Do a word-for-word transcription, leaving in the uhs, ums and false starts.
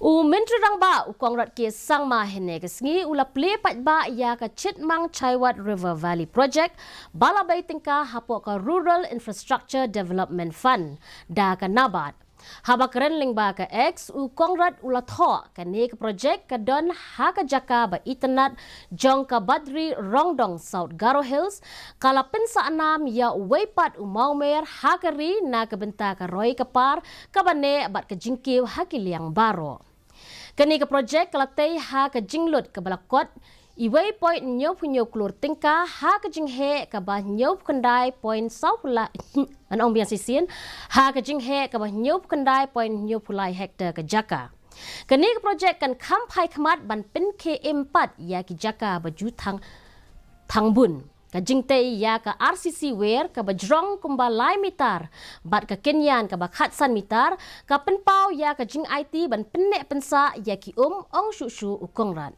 U Myntri Rangbah u Conrad K Sangma hynne ka sngi u la plie paidbah ïa ka Chitmang Chaiwat River Valley Project ba la bei tyngka hapoh ka Rural Infrastructure Development Fund da ka NABARD. Haba kren lyngba ka X, u Conrad u la thoh kane ka project ka don ha ka jaka ba itynnad jong ka Badri Rongdong, South Garo Hills, ka la pynsah nam ïa uwei pat u mawmer ha ka ri na ka bynta ka roi ka par kaba neh bad ka jingkiew ha ki liang baroh. Kane ka project ka la tei ha ka jinglut kaba la kot uwei point hynñiewphew hynñiew klur tyngka ha ka jingheh kaba hynñiewphew khyndai point saw phew lai, ngan ong biang shisien, ha ka jingheh kaba hynñiewphew khyndai point hynñiewphew lai hektar ka jaka. Kane ka project kan kham phai khmat ban pynkhie im pat ïa ki jaka ba ju thang, thang bun. Ka jingtei ïa ka R C C weir kaba jrong kumba lai mitar bad ka kynïan kaba khatsan mitar ka pynpaw ïa ka jingaiti ban pynneh pynsah ïa ki um, ong shuh shuh u Conrad.